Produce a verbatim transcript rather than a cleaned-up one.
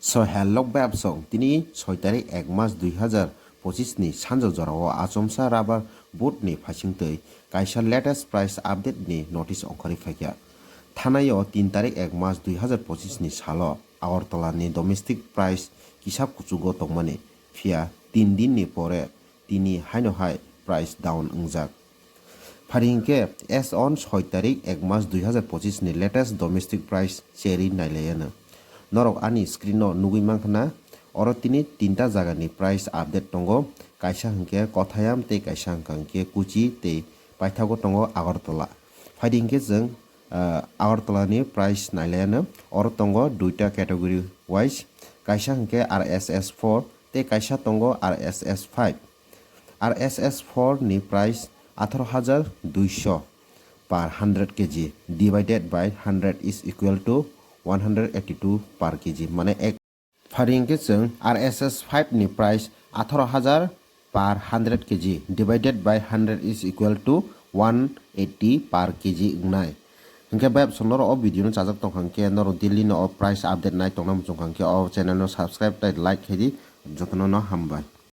So hello bebsong, tini soi tarik ek mas dui hazar pochis ni sanjak jorao achomsa rubber board ni phaisingtwi kaisa latest price update ni notice ongkhorwi phaikha. Thanaio tin tarik ek mas dui hazar pochis ni salo Agartala ni domestic price kisa kuchugo tongmani, phiya tin din ni pore tini haino hai price down wngjak. Phari hinkhe as on soi tarik ek mas dui hazar pochis ni latest domestic price cheri nailaiano. Norok ani screen no nugwi mankha na, oro tini tinta jaga ni price update tongo, kaisa hinkhe Kothayam tei kaisa hinkha hinkhe Kochi tei paithago tongo Agartala. Phaidi hinkhe chwng, ah, Agartala ni price nailaiano, oro tongo duita category wise, kaisa hinkhe R S S four tei kaisa tongo R S S five. R S S four ni price atharo hajar duiso per hundred K G divided by hundred is equal to one hundred eighty two per K G, mane ek. Phari hinkhe chwng R S S five ni price atharo hajar per hundred K G divided by hundred is equal to one eighty per K G wngnai. Hinkhe bebsong norok o video no chajak tongkha hinkhe norok daily no o price update nai tongna muchungkha hinkhe o channel no subscribe tei like khaidi, jotono no hambai.